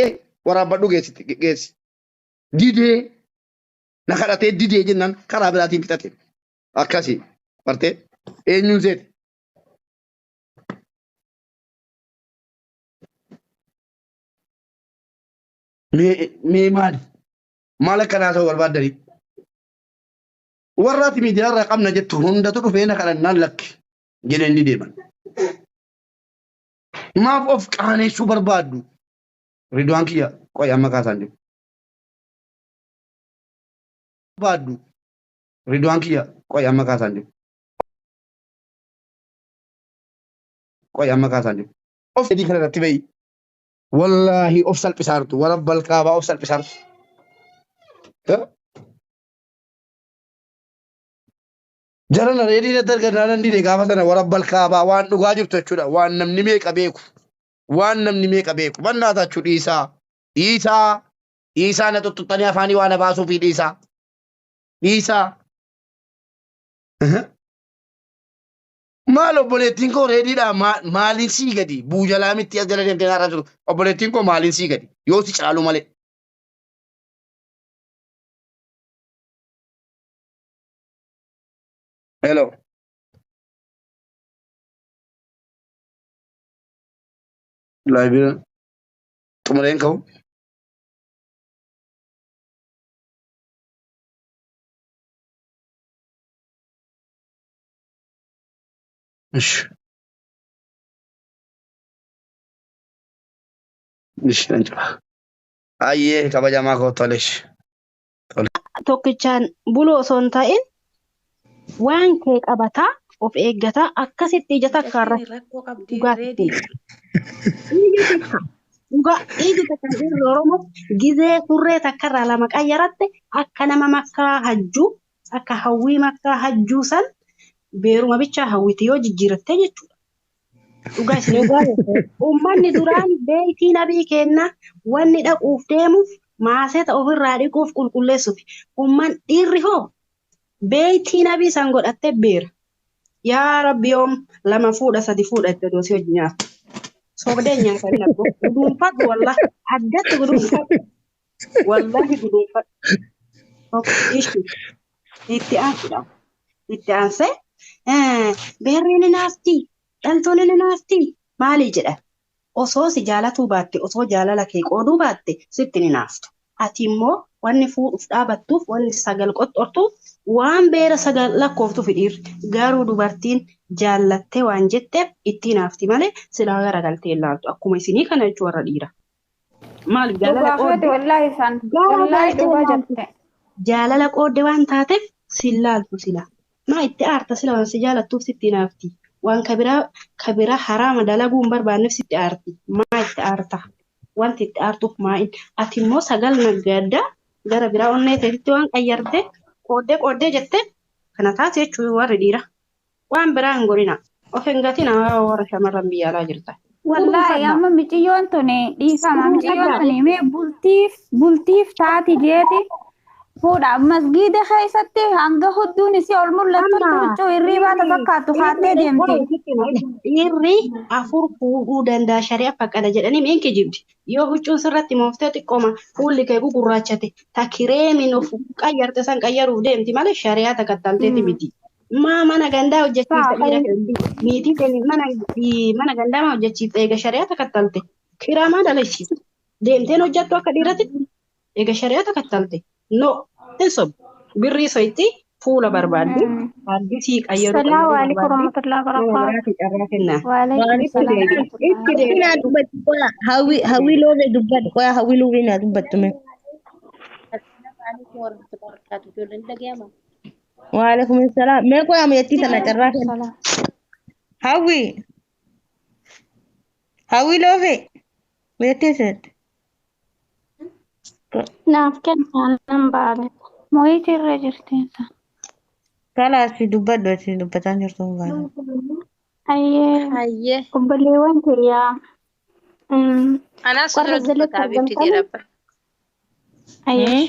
Ee waraabbadhu geessitti geessi. Didee na kadhatee didee jennaan karaa biraatiin fixate. Akkasii bartee eenyuun seete? Mee maali? Maal akkanaa ta'uu barbaaddanii? Warra ati miidiyaa irraa qabna jettu hundatu dhufee na kadhannaan lakki jedheen ni deeman. Maaf of qaaneessuu barbaaddu? Ridwaan kiyya qoy amma kaasaan jiru. Barbaaddu. Ridwaan kiyya qoy amma kaasaan jiru. Qoy amma kaasaan jiru. Of fedhii kana irratti bahi. Wallaahi of salphisaartu. Warra balkaabaa of salphisaartu. Jarana reedii natti argannaa nan dide gaafa sana warra balkaabaa waan dhugaa jirtu jechuudha. Waan namni meeqa beeku. Waan namni meeqa beeku. Mannaa taachuu dhiisaa. Dhiisaa. Dhiisaa na tuttuttanii afaanii waan baasuu fi dhiisaa. Dhiisaa. Maal obboleettiin koo reediidhaa maaliin sii gadi buujalaa mitti as jala deemtee naarraa jiru. Obboleettiin koo maaliin sii gadi yoo si caalu malee. Hello. Laayibii xumureen ka'u. Ish. Ish nan cufa. Ayyee kabajamaa koo tolesh. Tole. Tokkichaan buluu osoo hin ta'in waan kee qabataa of eeggataa akkasitti ija takka Mucattiin irratti rakkoo qabdi dhugaa reedii. Ija takka dhugaa ija takka dhiirri Oromoo gizee kurree takkarraa lama qayyaratte akka nama makkaa hajjuu akka hawwii makkaa hajjuu san beeruma bichaa hawwiti yoo jijjiiratte jechuudha. Dhugaa isin Dhugaa jette. Uummanni duraan beeytii nabii keenna wanni dhaquuf deemuuf maaseta ofirraa dhiquuf qulqulleessuuf. Uumman dhiirri hoo beeytii nabii san godhattee beera. Yaa Rabbi yoom lama fuudha sadi fuudha itti odoo si hojii nyaatu. Sobdee nyaatanii abbo. Guduunfadhu wallah. Addatti guduunfadhu. Wallahi guduunfadhu. Ok, ishi. Itti aansuudha. Itti aansee beerri ni naafti. Dhaltuun ni naafti. Maali jedha. Osoo si jaalatuu baatte osoo jaalala kee qooduu baatte sitti ni naaftu. Ati immoo wanni fuudhuuf dhaabattuuf wanni sagal qoxxortuuf waan beera sagal lakkooftuuf dhiirri. Garuu dubartiin jaallattee waan jetteef itti naafti malee silaa garagaltee hin laaltu. Akkuma isinii kana jechuu warra dhiira. Maaliif jaalala Dhugaa keeti qoodde wallaahi isaan. Wallaahi garagaltee dhugaa hin laaltu. jette. Jaalala qoodde waan taateef sin laaltu sila. Maa itti aarta sila waan si jaalattuuf sitti naafti. Waan kabiraa kabiraa haraama dalaguu hin barbaanneef sitti aarti. Maa itti aarta? Wanti itti aartuuf maa inni? Ati immoo sagal naggaaddaa gara biraa onnee teetitti waan qayyarte qooddee qooddee jette kana taate jechuu warri dhiira. Waan biraa hin godhina. Of hin gatina warra shamarran biyya alaa jirtan. Wallaahi Guduunfadhaa. amma miciyyoon tuni dhiifama miciyyoon Guduunfadhaa. tuni mee bultiif bultiif taati jeeti fuudha masgiida keessatti hanga hudduun isii ol mul'attutti Amma huccuu hirriibaa ta dhiirri fakkaattu kaattee dhiirri deemti. dhiirri afur fuudhuu danda'a shari'a faqada jedhanii miin kijibdi. Yoo huccuun sirratti mooftee xiqqooma fuulli kee gugurraachate ta kireemiin of qayyarte san qayyaruuf deemti malee shari'aa takattalteeti miti. Maa mana gandaa hojjechiifta dhiira Saa niitii kee mana mana gandaa maa hojjechiifta eega shari'aa takattalte kiraa maa dalagsiifta deemteen hojjettu akka dhiirati eega shari'aa takattalte no hin sobu birrii soitti fuula barbaaddi addisii qayyaruu Salaamu qayyaruu alaikum barbaaddi warahmatullahi nama wabarakatuh. biraati carraa kennaa Waalaikum itti salaam deebi'a itti warahmatullahi deebi'a Hawwi naa dubbatti qoya hawwi itti hawwi deebi'a loobee dubbadhu qoya hawwi loobee naa dubbattu mee. Assalaamu alaikum warahmatullahi wabarakatuh. Ijoolleen dhaga'ama. Waalaikum salaam mee qoya mucattii tana carraa Waalaikum kenna. salaam. Hawwi hawwi loobee mucattii seet. Naaf kennaa nan baane. Mo'iitii irra jirtiinsa. Kalaas dubbadhu ati dubbataan jirtu hin baane. Ayyee Hayyee. obboleewwan kiyyaa Anaas warra dura jalatti dubbata Habibti argamtan jedha. ayyee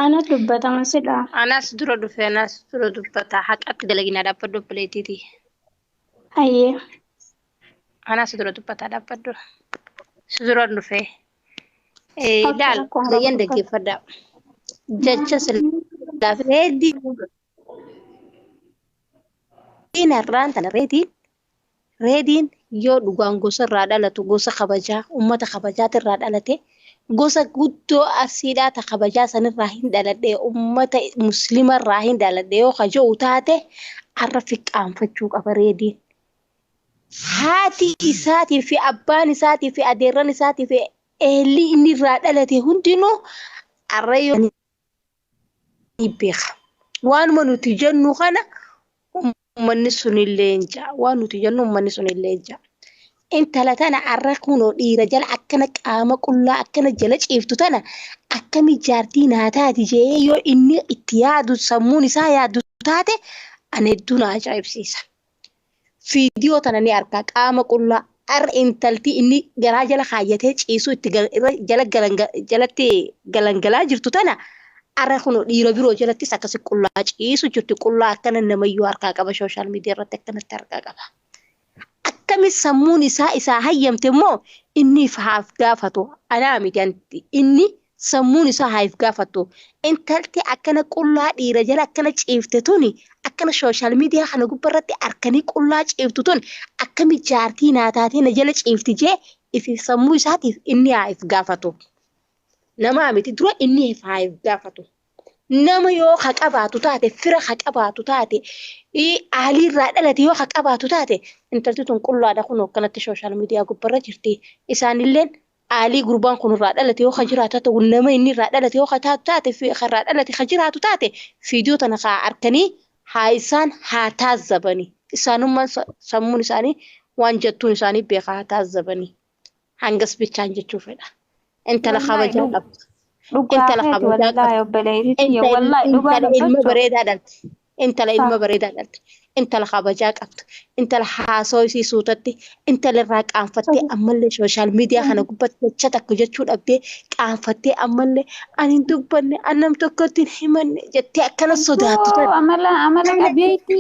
ana dubbatama sidha. Anaas dura dhufe anaas dura dubbata haqatti dalaginaa dhaabbadhu obboleettiiti. Ayyee. Anaa si dura dubbataa dhaabbadhu. Si dura dhufee. Ilaal Akkam zayyan rakkoo dhaggeeffadhaa. Jecha silaaf reediin har'aan tana reediin yoo dhugaan gosa irraa dhalatu gosa kabajaa uummata kabajaatirraa dhalate gosa guddoo arsiidhaa ta kabajaa sanirraa hin dhaladhe uummata musliimarraa hin dhaladhe yoo kaja'u taate har'a fiqqaanfachuu qaba reediin. Haati isaatii fi abbaan isaatii fi adeerran isaatii fi eelli inni irraa dhalate hundinuu har'a yoo ni beeka. Waanuma nuti jennu kana uummanni sunillee hin ja'a. Waan nuti jennu uummanni sunillee hin ja'a. Intala tana har'a kunoo dhiira jala akkana qaama qullaa akkana jala ciiftu tana akkami jaartii naa taati jee yoo inni itti yaadu sammuun isaa yaadu taate ani hedduu na ajaa'ibsiisa. Viidiyoo tana ni argaa qaama qullaa har'a intalti inni garaa jala kaayyatee ciisu itti irra jala jalatti galangalaa jirtu tana har'a kunoo dhiira biroo jalattis akkasi qullaa ciisu jirti qullaa akkana namayyuu harkaa qaba sooshaal miidiyaa irratti akkanatti harkaa qaba. Akkami sammuun isaa isaa hayyamte immoo inni haaf gaafatu anaa miti inni sammuun isaa haaf gaafatu intalti akkana qullaa dhiira jala akkana ciifte tuni akkana sooshaal miidiyaa kana gubbaarratti harkanii qullaa ciiftu tun akkami jaartii naa taatee na jala ciifti jee ifi sammuu isaatiif inni haa if gaafatu. Namaa miti dura inni if haa if gaafatu. Nama yoo ha qabaatu taate fira ha qabaatu taate aaliirraa dhalate yoo ha qabaatu taate intalti tun qullaadha kun akkanatti sooshaal miidiyaa gubbaarra jirti. Isaanilleen aalii gurbaan kun irraa dhalate yoo ha jiraatu ta'u nama inni irraa dhalate yoo ha taatu taate fi irraa dhalate ha jiraatu taate viidiyoo tana haa harkanii haa isaan haa taazzabanii. Isaanummaan sammuun isaanii waan jettuun isaanii beekaa haa taazzabanii. Hangas bichaan jechuu fedha. Intala Wallaahi kabajaa qabdu. Dhugaa Intala keeti kabajaa wallaahi qabdu. obboleettii tiyya wallaahi dhugaa Intala ilma dubbachuuf. bareedaa dhalte. Intala ilma Sa bareedaa dhalte. Intala kabajaa qabdu. Intala haasoo isii suutatti. Intala irraa qaanfattee ammallee sooshaal miidiyaa kana gubbatti jecha takka jechuu dhabdee qaanfattee ammallee ani hin dubbanne ani nam tokkotti hin himanne jettee akkana sodaattu Hedduu tana. amala amala Kana qabeetti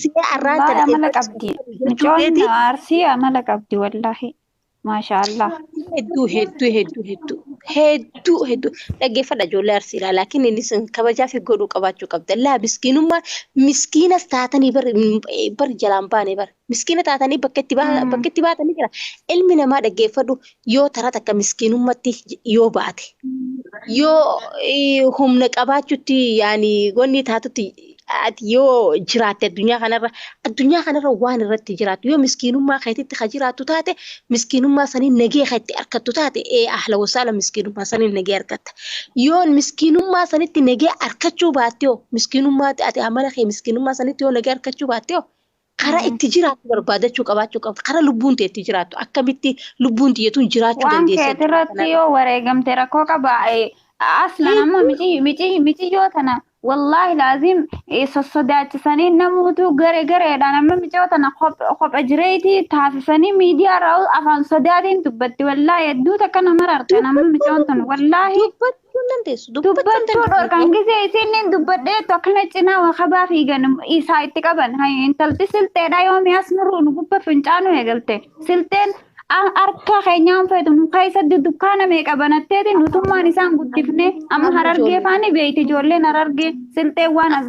see arraan wallaahi tana amala irratti qabdi. jechuu Mucoon keetii Arsii amala qabdi wallaahi. Maasha Allah. hedduu hedduu hedduu hedduu hedduu hedduu dhaggeeffadha ijoollee arsiidha laakiin inni sun kabajaa fi godhuu qabaachuu qabda laa miskiinummaa miskiinas taatanii bar bar jalaan baane bar miskiina taatanii bakka itti bakka itti baatanii jira ilmi namaa dhaggeeffadhu yoo taraa takka miskiinummatti yoo baate yoo humna qabaachutti yaani wanni taatutti ati yoo jiraatte addunyaa kanarra waan irratti jiraattu yoo miskiinummaa keetitti ka jiraattu taate miskiinummaa sanii nagee ka itti argattu taate ee ahla wasaala miskiinummaa sanii nagee argatta. Yoo miskiinummaa sanitti nagee argachuu baatte yoo miskiinummaa ati amala kee miskiinummaa sanitti yoo nagee argachuu baatte yoo karaa itti jiraattu barbaadachuu qabaachuu qabda. Karaa lubbuun tee itti jiraattu akkamitti lubbuun tiyyetuun jiraachuu Waan dandeessi keeti addunyaa irratti kanarra. yoo wareegamte rakkoo qaba. Aslan ammoo miiciyyoo tana wallaahi laazim sossodaachisanii namoota garee gareedhaan amma miiciyoo tana kopha jireetii taasisanii miidiyaa irraa afaan sodaatiin dubbatti wallaahi hedduu takka nama rartan amma miiciyoon tun wallaahi Dubbachuu hin dandeessu. Dubbachuu hin dubbachuu dandeessu. dhorkan gisee isiin dubbadheetu akkana cinaa wakabaa fiigan isaa itti qaban intalti silteedha yoo mi'as nuruu nu gubba fincaanu eegalte silteen harka keenyaan feetu nu keessatti dukkaana meeqa banatteeti nutummaan isaan guddifne amma Amma harargee ijoollee faani beeyti ijoolleen harargee silteen waan as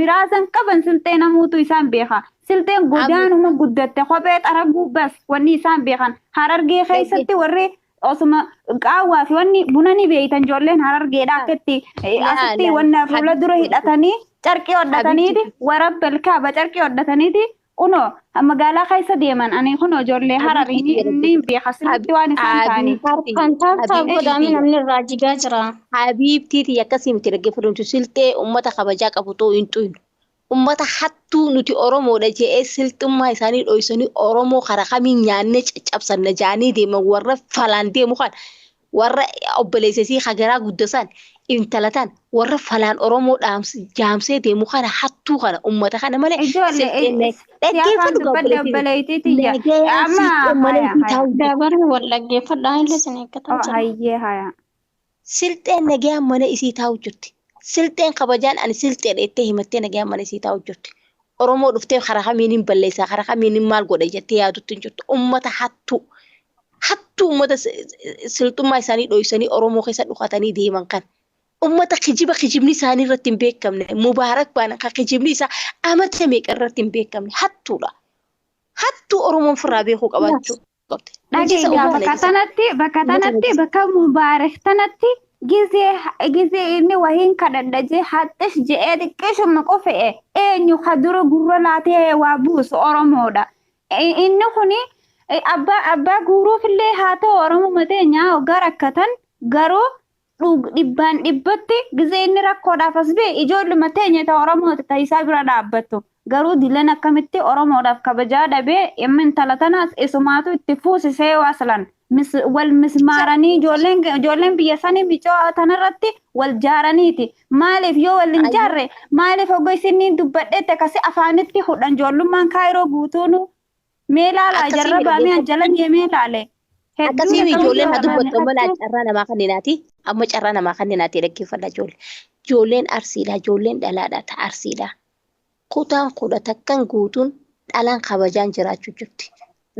miraasan qaban siltee namuutu isaan beeka silteen amma godaanuma guddatte kophee xaraguu bas wanni isaan beekan harargee dhagge keessatti warri osuma qaawwaa fi wanni buna ni beeytan ijoolleen harargeedha akkatti laa asitti laa wanna fuula dura habiibti hidhatanii carqii hodhataniiti habiibti warabbal kaaba carqii hodhataniiti kunoo magaalaa keessa deeman ani kunoo ijoollee hararii habiibti ni beeka sirriitti waan isaan ta'anii. habiibti Harkaan taaptaap habiibti godhaame namni irraa jigaa jira. habiibtiiti akkasii miti dhaggeeffadhu silxee ummata kabajaa qabu ta'uu hin xuynu. Ummata hattuu nuti Oromoodha jedhee silxummaa isaanii dhoksanii Oromoo karaa kamiin nyaannee caccabsanna jaanii deeman warra falaan deemu kan warra obboleessisii hagaraa guddasan intalataan warra falaan Oromoo jaamsee deemu kana hattuu kana ummata kana malee Ijoollee silxeen si afaan dhaggeeffadhu dubbadde obboleessisii obboleettii tiyya nagayaan amma silxeen malee haya hin haya taa'u jirti. Dabarri wal dhaggeeffadhaa illee isin eeggataa jira. hayyee haya. Silxeen nagayaan mana isii taa'u jirti. Silxeen kabajaan ani silxeedha jettee himattee nagayaan mana isii taa'u jirti. Oromoo dhuftee karaa kamiin hin balleessaa karaa kamiin hin maal godha jettee yaadutti hin jirtu. Uummata hattuu hattuu uummata silxummaa isaanii dhoksanii Oromoo keessa dhokatanii deeman kan. Uummata kijiba kijibni isaanii irratti hin beekamne Mubaarak baana kan kijibni isaa amata meeqa irratti hin beekamne hattuudha. Hattuu Oromoon firraa beekuu qabaachuu qabdi. Dhagee Najisa egaa uummata bakka najisa. tanatti bakka Uummata tanatti najisa. bakka mubaarak tanatti gizee gizee inni wahiin kadhadha jee haxxish je'ee xiqqeeshuma qofa'e eenyu ka dura gurra laatee waa buusu Oromoodha. Inni kuni abbaa abbaa guuruufillee haa ta'u Oromoo teenya hoggaa rakkatan garuu dhibbaan dhibbatti gizee inni rakkoodhaaf as ba'e ijoolluma teenya ta Oromooti ta isaa bira dhaabbattu. Garuu dilan akkamitti Oromoodhaaf kabajaa dhabee dhimma intala tanaas isumaatu itti fuusisee waaslan. Wal mismaaranii ijoolleen ijoolleen biyya sanii micoo tanarratti wal jaaraniiti. Maaliif yoo wal hin Ayyee. jaarre maaliif hogga isinii dubbadhetti akkasi afaanitti hudhan ijoollummaan kaayiroo guutuunu mee ilaala Akkasii jarra baamee dhaggeeffadhu. an jala deemee ilaale. Hedduu Akkasii akkamitti ijoolleen haa waraabame dubbattu amma hattuu. carraa namaa kanneenaati. Amma carraa namaa kanneenaati dhaggeeffadha ijoollee. Ijoolleen arsiidha, ijoolleen dhalaadha, ta arsiidha. Kutaan kudha takkan guutuun dhalaan kabajaan jiraachuu jirti.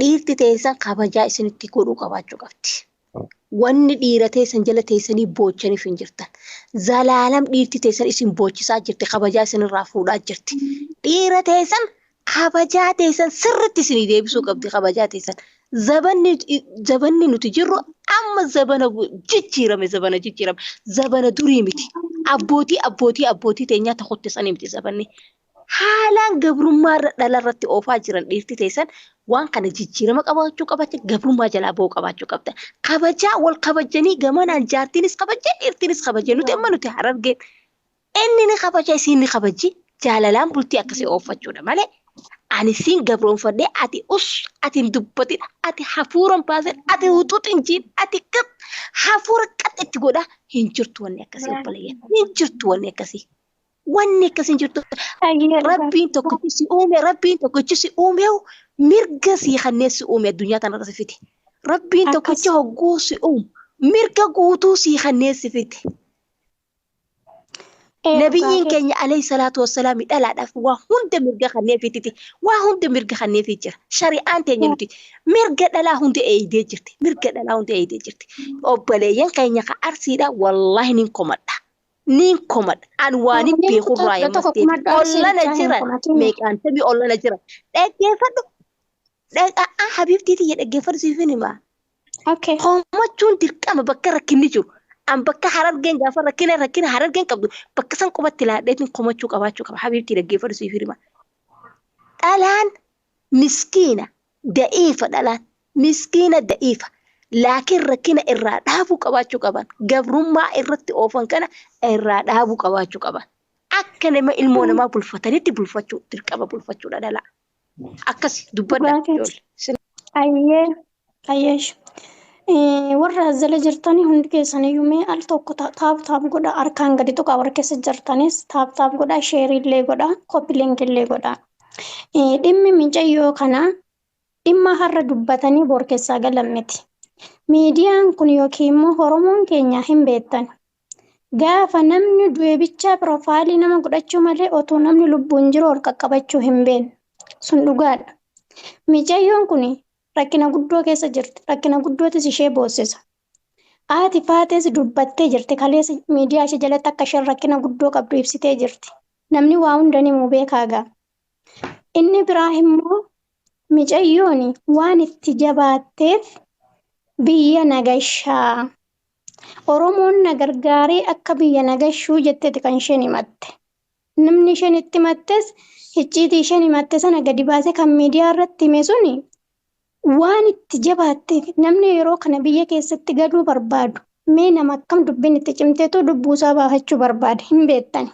Dhiirti teessan kabajaa isinitti godhuu qabaachuu qabdi. Wanni dhiira teessan jala teessanii boochaniif hin jirtan. Zalaalam dhiirti teessan isin boochisaa jirti, kabajaa isinirraa fuudhaa jirti. Dhiira teessan kabajaa teessan sirriitti isinii deebisuu qabdi kabajaa teessan. Zabanni zabanni nuti jirru amma zabana jijjiirame zabana jijjiirame zabana durii miti. Abbootii abbootii abbootii teenyaa tokkotti sanii miti zabanni. Haalaan gabrummaa irra dhala irratti oofaa jiran dhiirti teessan waan kana jijjiirama qabaachuu qabaachuu gabrummaa jalaa ba'uu qabaachuu qabda. Kabajaa wal kabajanii gamanaan jaartiinis kabajee dhiirtiinis kabajee nuti amma nuti harargeen inni ni kabaja isiin ni kabaji jaalalaan bultii akkasii ooffachuudha malee ani siin gabroonfadhee ati us ati hin dubbatin ati hafuura hin baasin ati huxuux hin jiin ati qab hafuura qax itti godha hin jirtu wanni akkasii obboleeyyan hin jirtu wanni akkasii wanni akkasii hin jirtu. Ayyee dhugaa. Rabbiin tokkichi si uume rabbiin tokkichi si uume mirga si kanneen si uume addunyaa tanarra si fite. Rabbiin Akkas. tokkichi hogguu si uume mirga guutuu si kanneen si fite. Ee dhugaa Nabiyyiin kee. keenya alayhi salaatu wassalaam dhalaadhaaf waa hunda mirga kanneen fititi. Waa hunda mirga kanneen fi jira. Shari'aan teenya nuti mirga dhalaa hunda eeydee jirti. Mirga dhalaa hunda eeydee jirti. Obboleeyyan keenya ka arsiidha wallaahi nin komadha. Nin komadha. An waan hin Oromiin beeku kutaa irraa kudha tokko himmasteeti. kumadhu arsii Ollana bichaa hin jiran komatin. meeqaan tabii ollana jiran. Dhaggeeffadhu. Habiibtii tiyya dhaggeeffadhu siifin himaa. Okay. Komachuun dirqama bakka rakkinni jiru. An bakka harargeen gaafa rakkina rakkina harargeen qabdu bakka san qubatti laadheetiin komachuu qabaachuu qaba. Habiibtii dhaggeeffadhu siif hirma. Dhalaan miskiina da'iifa dhalaan miskiina da'iifa. Laakiin rakkina irraa dhaabuu qabaachuu qaban. Gabrummaa irratti oofan kana irraa dhaabuu qabaachuu qaban. Akka nama ilmoo namaa bulfatanitti bulfachuu dirqama bulfachuudha dhalaa. Akkas dubbadha Dhugaa keeti. ijoollee. Ayyee. Ayyeesh. Warra as jala jirtanii hundi keessaniyyuu mee al tokko taap taap godha harkaan gadi tuqaa warra keessa jirtanis taap taap godha sheerii illee godha koppii liinkii illee godha. Dhimmi micayyoo kanaa dhimma har'a dubbatanii bor keessaa galan miti. Miidiyaan kun yookiin immoo Oromoon keenya hin beektan. Gaafa namni du'e bichaa piroofaayilii nama godhachuu malee otoo namni lubbuun jiru ol qaqqabachuu hin beeknu. Sun dhugaadha. Micayyoon kun rakkina guddoo keessa jirti. Rakkina guddootis ishee boossisa. Haati faates dubbattee jirti. Kaleessa miidiyaa ishee jalatti akka isheen rakkina guddoo qabdu ibsitee jirti. Namni waa hunda ni himuu beekaa gaa. Inni biraa immoo micayyoon waan itti jabaatteef biyya nagashaa. Oromoon na gargaaree akka biyya nagashuu jetteeti kan isheen himatte. Namni isheen itti himattes icciitii isheen himatte sana gadi baasee kan miidiyaa irratti hime suni waan itti jabaatteef namni yeroo kana biyya keessatti galuu barbaadu mee nama akkam dubbiin itti cimteetu lubbuusaa baafachuu barbaada hin beektan.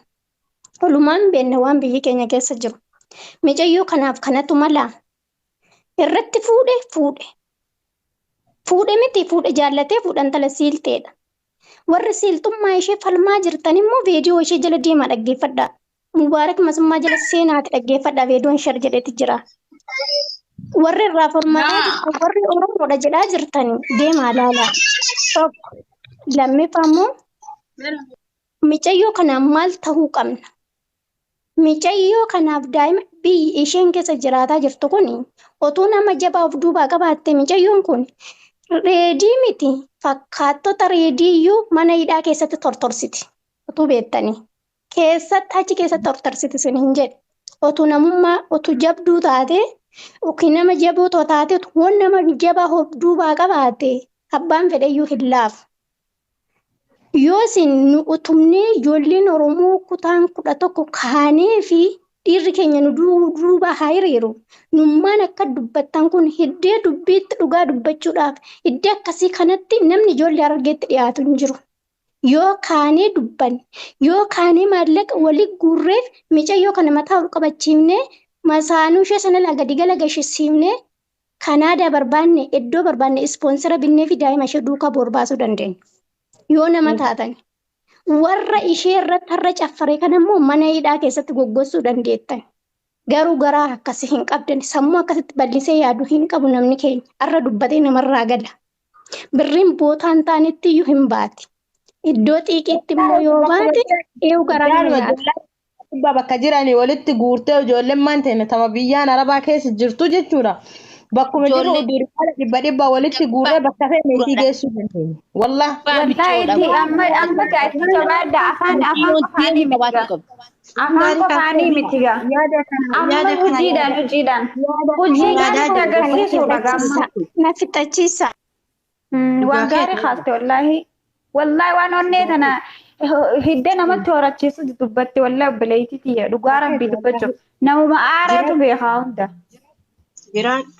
Olumaan beekna waan biyyi keenya keessa jiru. Micayyoo kanaaf kanatu malaa irratti fuudhe fuudhe. Fuudhe miti fuudhe jaallatee fuudhan tala siilteedha. Warri siiltummaa ishee falmaa jirtan immoo viidiyoo ishee jala deemaa dhaggeeffadhaa. Mubaarak Masummaa jala seenaati dhaggeeffadhaa viidiyoon shar jedheeti jira. Warri irraa falmataa jirtan warri Oromoodha jedhaa jirtan deemaa ilaalaa. Tokko lammaffaa immoo micayyoo kanaan maal ta'uu qabna? Micayyoo kanaaf daa'ima biyyi isheen keessa jiraataa jirtu kun otuu nama jabaa of duubaa qabaatte micayyoon kun reedii miti fakkaattota reedii iyyuu mana hidhaa keessatti tortorsiti. Otuu beektanii. Keessatti achi keessatti tortorsiti isin hin jedhe. Otuu namummaa otuu jabduu taate yookiin nama jaboo taate waan nama jabaa of duubaa qabaatte abbaan fedheyyuu hin laafu. Yoo isin nu utumnee ijoolleen Oromoo kutaan 11 kaanee fi dhiirri keenya nu duubaa haa hiriiru. Nummaan akka dubbattan kun hiddee dubbiitti dhugaa dubbachuudhaaf hiddee akkasii kanatti namni ijoollee Harargeetti dhiyaatu hin jiru. Yoo kaanee dubbanne, yoo kaanee maallaqa walii guurreef micayyoo kana mataa ol qabachiifnee masaanuu ishee sana laa gadi gala gashisiifnee Kanaadaa barbaanne iddoo barbaanne ispoonsara binnee fi daa'ima ishee duukaa borbaasuu dandeenya. Yoo nama taatan warra ishee irratti har'a caffaree kana immoo mana hidhaa keessatti goggogsuu dandeettan. Garuu garaa akkasii hin qabdan sammuu akkasitti bal'isee yaadu hin qabu namni keenya har'a dubbatee namarraa gala. Birriin bootaan taanetti iyyuu hin baati. Iddoo xiiqiitti immoo yoo baate eewu garaa nama nyaata. Dhibba bakka jiranii walitti guurtee ijoolleen maan ta'e tama biyyaan arabaa keessa jirtu jechuudha. Bakkuma jiru dirqama dhibba dhibba walitti guurree bakka feene isii geessuu dandeenya. Wallah. Wallahi itti amma amma gaatti jabaadha afaan afaan qofaanii miti gaa. Afaan qofaanii miti gaa. Amma hojiidhaan hojiidhaan hojiidhaan itti agarsiisuudha gaamma. Na fixachiisa. Waan gaarii kaaste wallaahi. Wallaahi waan onnee tana hidda namatti horachiisu dubbatte wallaahi obboleettii tiyya dhugaa rabbii dubbachuuf namuma aaraatu beekaa hunda. Jiraadhu.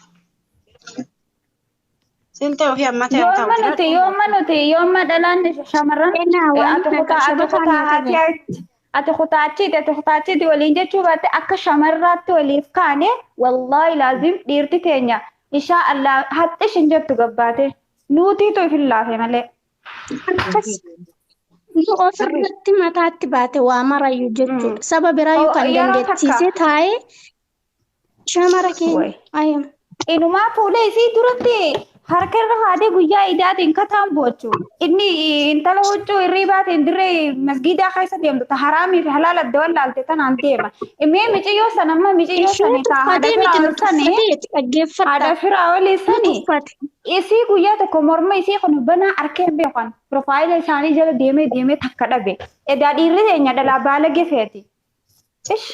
Siltee ofii amma ta'e ta'u Yooma nuti yooma nuti yooma dhalaan shamarran Ennaa waan ati kutaa ati kutaa haati ati kutaa achiiti ati kutaa achiiti waliin jechuu baatte akka shamarraatti waliif kaane wallaahi laazim dhiirti teenya ishaa Allah haxxish hin jettu gabbaate nuutiitu if hin laafe malee. Akkas nu ofirratti mataatti baate waa marayyuu jechuudha. Saba biraayyuu kan Yeroo takka dandeettiisee taa'ee shamara keenya. Wayi. Ayam. Inumaa fuula isii duratti harka irra haadee guyyaa idaatiin kataan boochu. Inni intala huccuu hirribaatiin dirree masgiidaa keessa deemtu ta haraamii fi halaala adda wallaalte tanaan deema. Mee miciyyoo sana amma miciyyoo Ishee sani ta haadha tuffatee miti nu firaa sani tuffatee dhaggeeffadha. haadha firaa olii Nu sani tuffate. isii guyyaa tokko morma isii kun banaa arkee hin beekan piroofaayila isaanii jala deemee deemee takka dhabe. Edaa dhiirri teenya dhalaa baala gefeeti. Ish.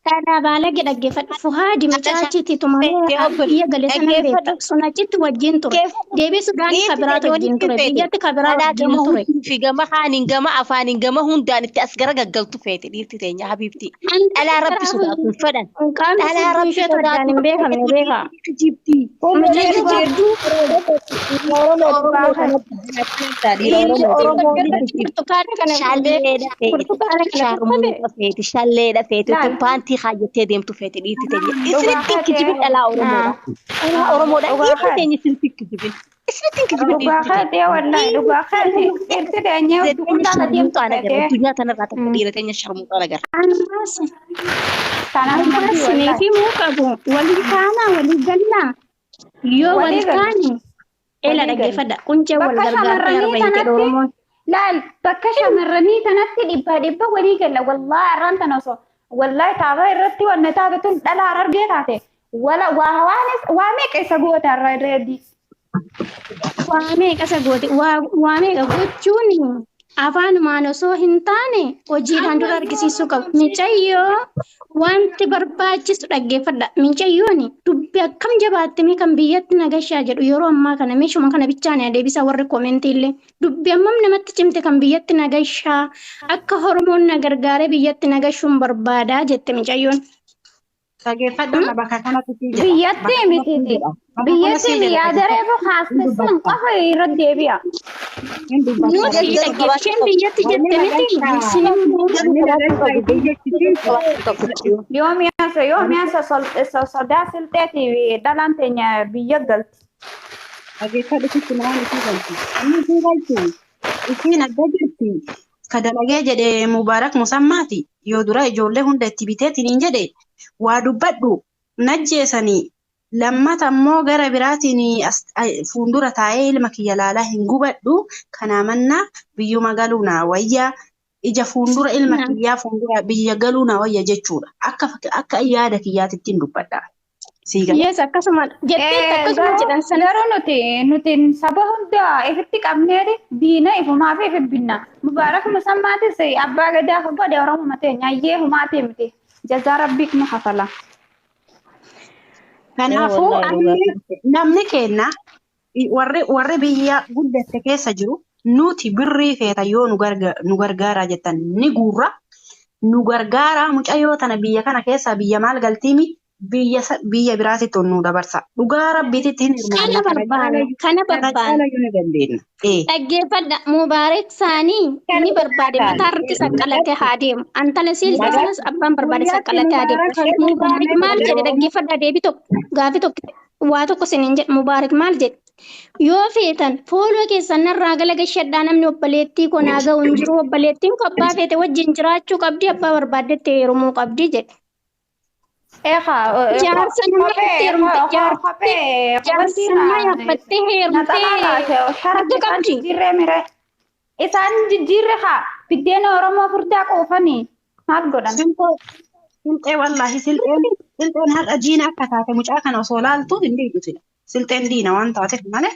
Dhalaa baalagee dhaggeeffadhu. Fuhaadi mucaa achitti tumamee biyya gale sana beekta. Sun achitti wajjin ture. Deebii Sudaanii ka biraatu wajjin ture. Biyyatti ka biraa Dhalaa wajjin gama ture. hundii fi gama haaniin gama afaaniin gama hundaan itti as garagaggaltu feete dhiirti teenya habiibti. Dhalaa rabbi sodaatu hin fedhan. Qaamni Dhalaa sidduu rabbi isheetu addaan sodaatu hin beekamne beekaa. kijibdi. Mucayyo jabduu burtukaana kana Shalleedha feeti. burtukaana kana tuffate. Sharmuuxa feeti. Shalleedha feeti. Laal. Paantii kaayyattee deemtu feeti dhiirti teenya. Dhugaa Isinitti hin kijibin kaatee. dhalaa Oromoodha. Dhalaa Oromoodha. Dhugaa Dhiirti kaate. teenya isinitti hin kijibin. Isinitti hin kijibin Dhugaa dhiirti teenya. kaatee wallaahi dhugaa kaatee dhiirti teenya Teenya qullaa deemtu sharmuuxaan agarra. feetee. Addunyaa tanarraa takka dhiira teenya sharmuuxaan agarra. Ammas Kanaaf ammas maddii isiniif wallaahi. himuu qabu. Walii taanaa walii gallaa. Yoo wal Walii galu. taane eela Walii galu. dhaggeeffadha. Quncee wal Bakka gargaartee shamarranii arba hin jedhu tanatti Oromoon. laal bakka shamarranii tanatti dhibba dhibba walii galla wallaahi har'aan tana osoo wallaahi taabaa irratti wanna taate tun dhala harargee taate wala waa waanis waa meeqa isa goota har'a reedii. Waa meeqa isa goote waa meeqa gochuun afaanumaan osoo hin taane hojiidhaan dura argisiisuu qabu. Micayyoo wanti barbaachisu dhaggeeffadha. Micayyoon dubbi akkam jabaatte mee kan biyyatti nagashaa jedhu yeroo ammaa kana meeshuma kana bichaan deebisaa warri koomentii illee dubbi ammam namatti cimte kan biyyatti nagashaa akka Oromoon na gargaaree biyyatti nagashuun barbaadaa jette micayyoon. Dhaggeeffadhu bakka kanatti sii jedha. Biyyatti mitiiti. Biyyatti yaada reefu kaaste san qofa irra deebi'a. Nuti dhaggeeffasheen biyyatti jette miti isin immoo Yoo mi'aasa sodaa silxeeti dhalaan teenya biyya galti. Dhaggeeffadhu sitti waan isii galti. Inni isii galti. Isiin adda jirti. Ka dalagee jedhe Mubaarak Musammaati. Yoo dura ijoollee hunda itti biteetiin hin jedhe waa dubbadhu najjeesanii lammata immoo gara biraatiin fuuldura taa'ee ilma kiyya laalaa hin gubadhu. Kanaa mannaa biyyuma galuu naa wayyaa. Ija fuuldura ilma kiyyaa fuuldura biyya galuu na wayya jechuudha. Akka yaada kiyyaatittiin dubbadha. Sii gala. Yes, akkasuma jetteetti akkasuma jedhan sana. Garuu nuti saba hunda ifitti qabneeti diina ifumaa fi ifi binna. Mubaarak Musammaatis abbaa gadaa godhe Oromoo mateenya ayyee humaati miti. Jazaa rabbiik nu hafala. Kanaafuu namni kenna warri biyya guddatte keessa jiru nuti birrii feeta yoo nu gargaaraa jettan ni guurra. Nu gargaaraa mucayyoo tana biyya kana keessaa biyya maal galtiimi biyya biraatitti nu dabarsa. Dhugaa rabbiititti hin Kana barbaanna. Kana barbaanna. ni dandeenya. Dhaggeeffadha. Mubaarak saanii ni barbaade mataa irratti saqqalatee haa deemu. Antala siilta sanas abbaan barbaade saqqalatee haa deemu. Mubaarak maal jedhe dhaggeeffadha deebii tokko gaafii tokko waa tokko isiniin jedhe Mubaarak maal jedhe. Yoo feetan fooloo keessan narraa galagashadhaa namni obboleettii koo naa ga'u hin jiru obboleettiin koo abbaa feete wajjin jiraachuu qabdi abbaa barbaaddetti heerumuu qabdi jedhe. Jaarsa nama itti heerumte jaarsa nama yaabbattee heerumtee harka qabdi. Isaan jijjiirre haa biddeena Oromoo furdaa quufanii maal godhan? Silxee wallaahi silxeen har'a diina akka taate mucaa kana osoo laaltu hin dhiibu. Silxeen diina waan taateef malee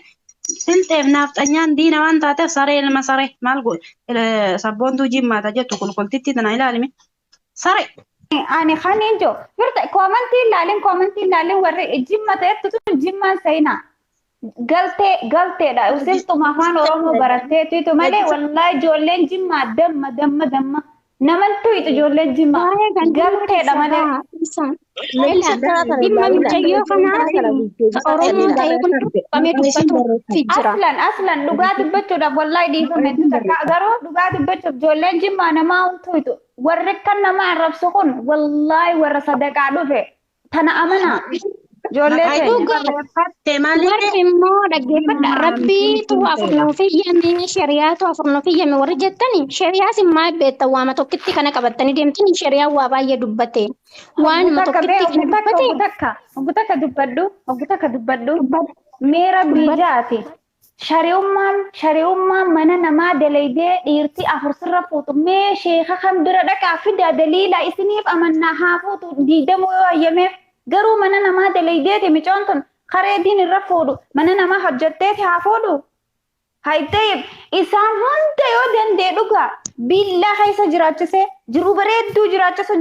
silxeef naafxanyaan diina waan taateef saree ilma saree maal godhe sabboontuu jimmaata jettu qulqultitti tana ilaalime saree. Ani kaniin jiru firta koomantii ilaalin koomantii ilaalin warri jimma ta'ettu tun jimmaan seenaa galteedha usiltuma afaan Oromoo baratteetu malee wallaahi ijoolleen jimmaa damma damma damma namantu itti ijoolleen jimmaa galteedha malee. Dhimma mucayyoo kanaa Oromoo ta'ee kun dubbamee dubbatuufi jira. Aslan dhugaa dubbachuudhaaf wallaahi dhiifame garuu dhugaa dubbachuuf ijoolleen jimmaa namaa huntuutu warri kan nama arrabsu kun wallaahi warra sadaqaa dhufe tana amanaa. Ijoollee Warri immoo dhaggeeffadha. Rabbiitu afur nuuf iyyame, shariyaatu afur nuuf iyyame warri jettani shariyaas immoo beektan waama tokkitti kana qabattanii deemtanii shariyaa waa baay'ee dubbate. Waanuma tokkitti kana dubbate. Oggu takka dubbadhu, oggu takka dubbadhu. Mee rabbii jaati. Shari'ummaan mana namaa dalaydee dhiirti afur sirra fuutu mee sheeka kan bira dhaqaa fida daliila isiniif amannaa haa fuutu diidamuu yoo ayyameef garuu mana namaa dalaydeeti micoon tun karee diin irra fuudhu mana namaa hojjetteeti haa fuudhu. Hayteef isaan hunda yoo danda'e dhugaa billaa keessa jiraachisee jiru bareedduu jiraachisu.